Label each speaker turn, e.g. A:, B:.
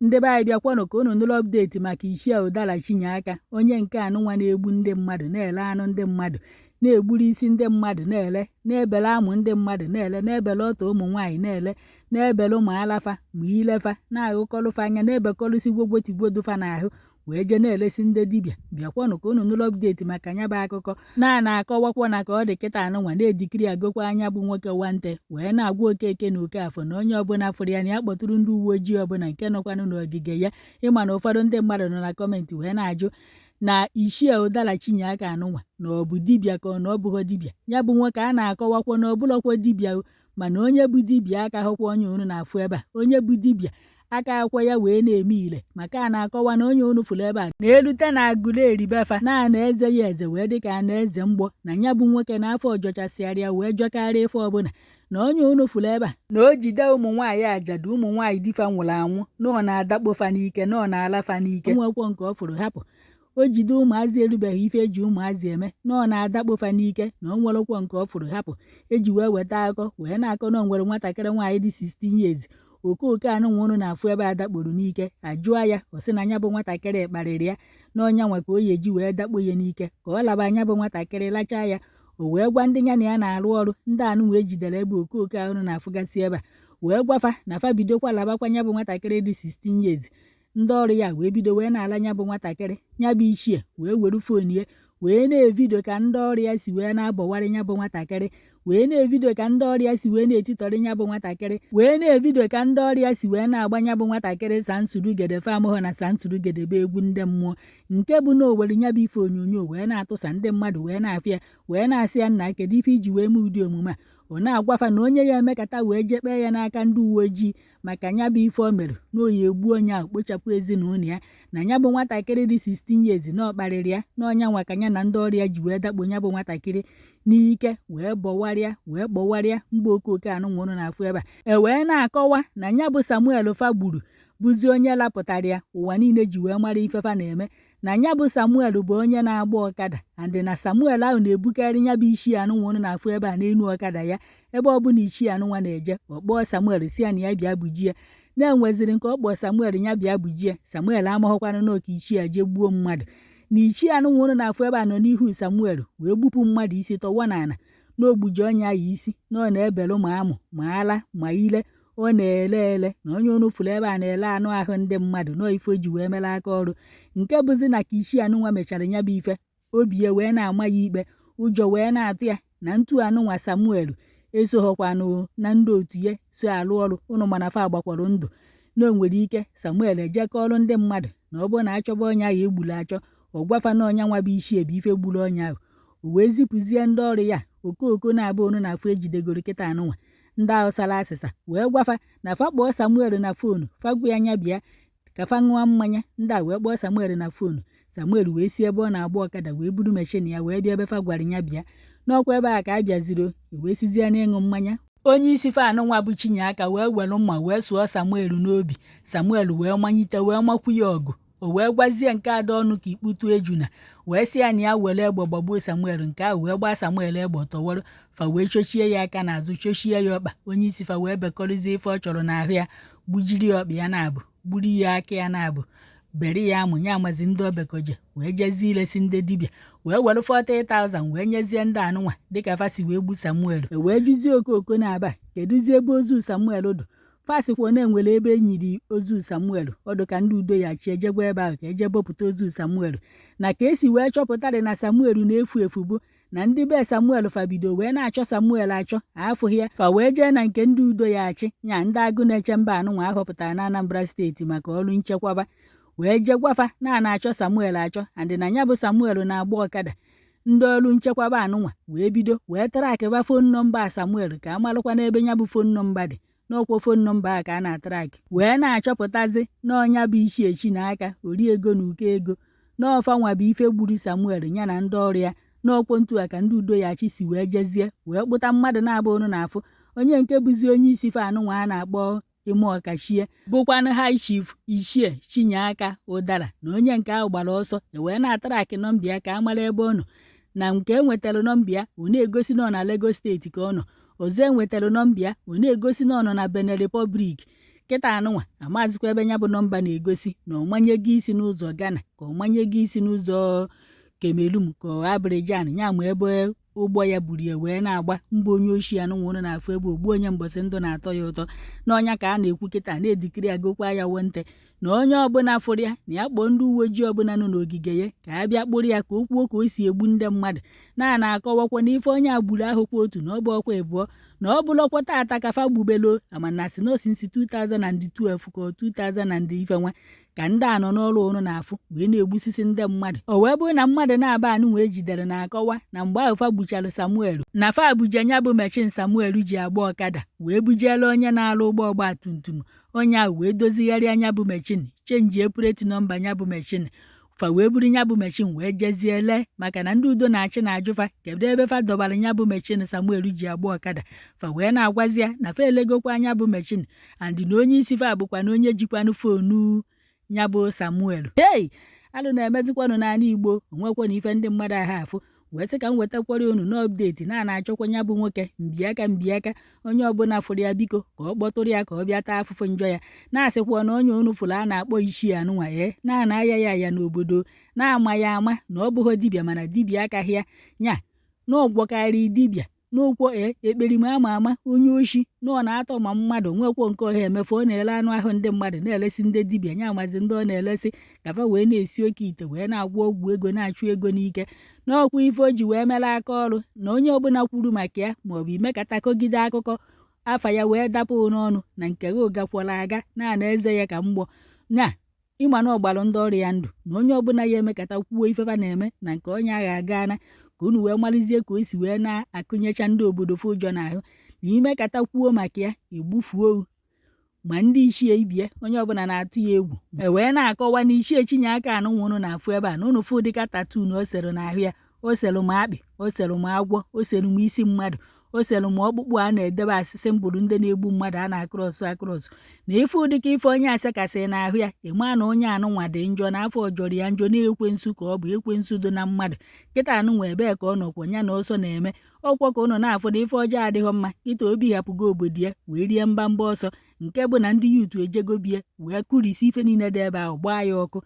A: Ndị be anyị, bịakwanụ ka unu nụrụ update maka Ichie Ụdara Chinyeaka, onye nke anụnwa na-egbu ndị mmadụ, na-ele anụ ndị mmadụ, na-egburu isi ndị mmadụ na-ele, na-ebele amụ ndị mmadụ na-ele, na-ebele ọtụ ụmụ nwaanyị na-ele, na-ebele ụmụ alafa ma ilefa, na-aghụkọlụfa anya, na-ebekọlụsi gwogwotigwodofa n'ahụ wee jee na-elesi ndị dibịa. Bịakwanụ ka unu nụrụ update maka nya bụ akụkọ na na-akọwakwa na ka ọ dị kịta anụnwa na-edikiri agokwa anya bụ nwoke wanted, wee na-agwa Okeke na Okafọ na onye ọbụla fụrụ ya na ya kpọtụrụ ndị uwe ojii ọbụla nke nọkwanụ n'ogige ya. Ịma na ụfọdụ ndị mmadụ nọ na comment wee na-ajụ na Ichie Ụdara Chinyeaka anụnwa na ọ bụ dibịa ka ọ na ọ bụghị dibịa. Ya bụ nwoke a na-akọwakwa na ọ bụrọkwa dibịa o, mana onye bụ dibịa aka hụkwa onye unu na-afụ ebe a, onye bụ dibịa aka akwa ya wee na-eme ile, maka a na-akọwa na onye unu fụrụ ebe a na-erute na Aguleri befa na ana eze ya eze wee dịka ana eze mgbọ, na ya bụ nwoke na afọ jọchasịara ya wee jọkarịa ife ọbụla, na onye unu fụrụ ebe a na o jide ụmụ nwaanyị ajadu, ụmụ nwaanyị difa nwụrụ anwụ, na ọ na-adakpo fa n'ike, na ọ na-ala fa n'ike, nwekwo nke ọ fụrụ hapụ. O jide ụmụazị erubeghị ife eji ụmụazị eme, na ọ na-adakpo fa n'ike, na o nwerekwo nke ọ fụrụ hapụ. Eji wee weta akụkọ wee na-akọ na o nwere nwatakịrị nwaanyị dị 16 years okooko anụnwa unu na-afụ ebe a dakporo n'ike. Ajụọ ya, ọ sị na ya bụ nwatakịrị kparịrị ya, na ọnya nwa ka o yi eji wee dakpo ya n'ike. Ka ọ laba anya bụ nwatakịrị lachaa ya, o wee gwa ndị ya na ya na-arụ ọrụ, ndị anụnwa ejidere ebe okooko ahụ na-afụgasị ebe a, wee gwafa na fa bidokwa labakwa ya bụ nwatakịrị dị 16 years. Ndị ọrụ ya wee bido wee na-ala ya bụ nwatakịrị. Ya bụ ichie wee were phone ya wee na-evideo ka ndị ọrụ ya si wee na-abọwarị ya bụ nwatakịrị, wee na-evideo ka ndị ọrụ ya si wee na-etitọrị ya bụ nwatakịrị, wee na-evideo ka ndị ọrụ ya si wee na-agba ya bụ nwatakịrị sansurugede. Famụhụ na sansurugede bụ egwu ndị mmụọ, nke bụ na o were ya bụ ife onyonyo wee na-atụsa ndị mmadụ, wee na-afịa, wee na-asị ya, "Nna, kedu ife iji wee mee ụdị omume a?" Ọ na-agwafa na onye ya emekata wee jee kpee ya n'aka ndị uwe ojii maka ya bụ ife o mere, na oyi egbu onye ahụ, kpochapụ ezinụlọ ya, na ya bụ nwatakịrị dị 16 years na ọ kparịrị ya, na ọnya nwa ka ya na ndị ọrụ ya ji wee dakpo ya bụ nwatakịrị n'ike, wee bọwarịa, wee kpọwarịa mgbe okooko anụ nwụrụ na-afụ ebe a. E wee na-akọwa na ya bụ Samuel fa gburu bụzi onye lapụtara ya ụwa niile ji wee mara ife fa na-eme, na ya bụ Samuel bụ onye na-agba ọkada, and na Samuel ahụ na-ebukarị ya bụ ichie anụnwa na-afụ ebe a n'elu ọkada ya. Ebe ọbụla ichie anụnwa na-eje, ọ kpọọ Samuel si ya na ya bịa bujie. Na-enweziri nke ọ kpọọ Samuel ya bịa bujie, Samuel amaghọkwanụ n'oke ichie je gbuo mmadụ, na ichie anụnwa na-afụ ebe a nọ n'ihu Samuel wee gbupụ mmadụ isi tọwọ n'ala, na ogbuji ọnya ya isi, na ọ na-ebelụ ma amụ ma ala ma ile, ọ na-ele ele, na onye unu fụrụ ebe a na-ele anụ ahụ ndị mmadụ nọọ ife o ji wee mere aka ọrụ. Nke bụzi na ka ichie anụnwa mechara ya bụ ife, obi ya wee na-ama ya ikpe, ụjọ wee na-atụ ya na ntu anụnwa Samuel esoghọkwanụ na ndị otu ya so alụ ọrụ ụnụ, mana fa agbakwara ndụ, na o nwere ike Samuel ejekọọrụ ndị mmadụ, na ọ bụrụ na achọba onye ahụ egburu achọ, ọ gwafa na ọnya nwa bụ ichie bụ ife gburu onye ahụ. O wee zipụzie ndị ọrụ ya okooko na-abụ onu na afụ ejidegoro kịta anụnwa, ndị ahụ sara asịsa, wee gwafa na fa kpọọ Samuel na phone, fa gwa ya anya bịa ka fa ṅụọ mmanya. Ndị a wee kpọọ Samuel na phone, Samuel wee si ebe ọ na-agba ọkada wee buru machine ya wee bịa ebe fa gwara ya bịa. N'ọkwa ebe a ka a bịaziri, wee sizie n'ịṅụ mmanya, onye isi fa anụnwa bụ Chinyeaka wee were mma wee sụọ Samuel n'obi. Samuel wee manyite wee makwu ya ọgụ. O wee gwazie nke ada ọnụ ka ikputu ejuna, wee sị ya na ya were egbe gbagbuo Samuel. Nke ahụ wee gbaa Samuel egbe tọwọrọ. Fa wee chochie ya aka n'azụ, chochie ya ọkpa. Onye isi fa wee bekọrịzie ife ọ chọrọ n'ahụ ya, gbujiri ya ọkpa ya na-abụ, gburu ya aka ya na-abụ, bere ya amụ ya amazi ndị obekoje, wee jezie ilesi ndị dibịa, wee were 40,000 wee nyezie ndị anụnwa dịka fa si wee gbu Samuel. E wee jụzie okooko na-aba, kedụzie ebe ozu Samuel dụ? Fasikwa na enwere ebe e nyiri ozu Samuel ọdụ, ka ndị udo ya chi ejegwa ebe ahụ ka eje bọpụta ozu Samuel. Na ka esi wee chọpụtarị na Samuel na-efu efu bụ na ndị be Samuel fabido wee na-achọ Samuel achọ, afụghị ya. Fa wee jee na nke ndị udo ya achị nya ndị agụ na-eche mba anụnwa ahọpụtara na Anambra Steeti maka ọrụ nchekwaba, wee jee gwafa na a na-achọ Samuel achọ, and na ya bụ Samuel na-agba ọkada. Ndị ọrụ nchekwaba anụnwa wee bido wee trackịba phone number Samuel ka a malụkwa n'ebe ya bụ phone number dị. N'ọkwa phone number a ka a na-atrack wee na-achọpụtazi na ọnya bụ ichie Chinaka ori ego na ụkọ ego n'ọfa nwa bụ ife gburu Samuel ya na ndị ọrụ ya. N'ọkwọ ntu a ka ndị udo ya chi si wee jezie wee kpụta mmadụ na-abụ unu na-afụ, onye nke bụzi onye isi fa anụnwa a na-akpọ Ime Ọkachie, bụkwanụ High Chief Ichie Chinyeaka Ụdara, na onye nke ahụ gbara ọsọ. E wee na-atrack number ya ka a mara ebe ọ nọ. Na nke e nwetara number ya, ọ na-egosi na ọ na Lagos Steeti ka ọ nọ. Ọzọ e nwetara number ya, ọ na-egosi na ọ nọ na Benin Republic. Kịta anụnwa amazikwa ebe ya bụ nọmba na-egosi na ọ manyego isi n'ụzọ Ghana ka ọ manyego isi n'ụzọ Cameroon ka ọ Abidjan ya ma ebe ụgbọ ya buru ya wee na-agba mbụ onye oshi anụnwa unu na-afụ ebe ogbu onye mbọsị ndụ na-atọ ya ụtọ n'ọnya ka a na-ekwu kịta na-edikiri agokwa ya wanted na onye ọbụla fụrụ ya na ya kpọọ ndị uwe ojii ọbụla nọ n'ogige ya ka a bịa kpụrụ ya ka o kwuo ka o si egbu ndị mmadụ na na-akọwakwa na ife onye a gburu ahụkwa otu na ọ bụ ọkwa ịbụọ na ọ bụlọkwa tata ka fa gbubelo amana si na since 2012 ka 2000 and ife nwa ka ndị a nọ n'ọrụ ụnụ na-afụ wee na-egbusisi ndị mmadụ. O wee bụrụ na mmadụ na-aba anụ wee jidere na-akọwa na mgbe ahụ fa gbuchara Samuel na fa buje nya bụ machine Samuel ji agba ọkada wee bujela onye na-alụ ụgbọ ọgba tum tum. Onye ahụ wee dozigharịa nya bụ machine, change plate number nya bụ machine. Fa wee buru nya bụ machine wee jezie lee maka na ndị udo na-achị na-ajụ fa kedu ebe fa dọbara nya bụ machine Samuel ji agba ọkada. Fa wee na-agwazi ya na fa elegokwa nya bụ machine and na onye isi fa bụkwa na onye jikwanụ phone nya bụ Samuel. Hey, alụ na-emezikwanụ n'ala Igbo onwekwa na ife ndị mmadụ aha afụ wee sị ka m wetakwara unu n'update na na-achọkwa ya bụ nwoke mbiaka mbiaka. Onye ọbụla fụrụ ya, biko ka ọ kpọtụrụ ya ka ọ bịa taa afụfụ njọ ya. Na-asịkwa na onye unu fụrụ a na-akpọ ichie anụnwa ee na-ana aya ya ya n'obodo na-ama ya ama na ọ bụghị dibịa, mana dibịa akaghị ya nya na ọgwọkarị dibịa n'okwo ee ekperima ama ama onye oshi na ọ na-atọ ma mmadụ nwekwo nke ọha emefe. Ọ na-ele anụ ahụ ndị mmadụ, na-elesi ndị dibịa nya amazi ndị ọ na-elesi ka fa wee na-esi oke ite wee na-agwọ ọgwụ ego, na-achụ ego n'ike n'ọkwa ife o ji wee mere aka ọrụ. Na onye ọbụla kwuru maka ya maọbụ imekata kọgide akụkọ afa ya wee dapụ n'ọnụ na nke gị gakwara aga na-ana eze ya ka mgbọ nya ịma na ọgbalụ ndị ọrụ ya ndụ na onye ọbụla ya emekata kwuo ife fa na-eme na nke onye agha agaana ka unu wee malizie ka o si wee na-akụnyecha ndị obodo fe ụjọ n'ahụ na imekata kwuo maka ya egbufuo ma ndị ichie ibie. Onye ọbụla na-atụ ya egwu. E wee na-akọwa na ichie Chinyeaka anụnwa unu na-afụ ebe a na unu fụ dịka tattoo na o sere n'ahụ ya, o sere ma akpị, o sere ma agwọ, o sere ma isi mmadụ, o sere ma ọkpụkpụ a na-edebe asịsị mbụrụ ndị na-egbu mmadụ a na-across across na ife ụdịka ife onye asekasị n'ahụ ya. Ịma na onye anụnwa dị njọ na afọ jọrọ ya njọ na ekwensu ka ọ bụ, ekwensu dị na mmadụ. Kịta anụnwa ebee ka ọ nọkwa ya na ọsọ na-eme ọkwọ ka ụnụ na-afụ na ife ọjọọ adịghị mma. Kịta obi hapụgo obodo ya wee rie mbamba ọsọ nke bụ na ndị youth ejego bie wee kụrisi ife niile dị ebe ahụ gbaa ya ọkụ.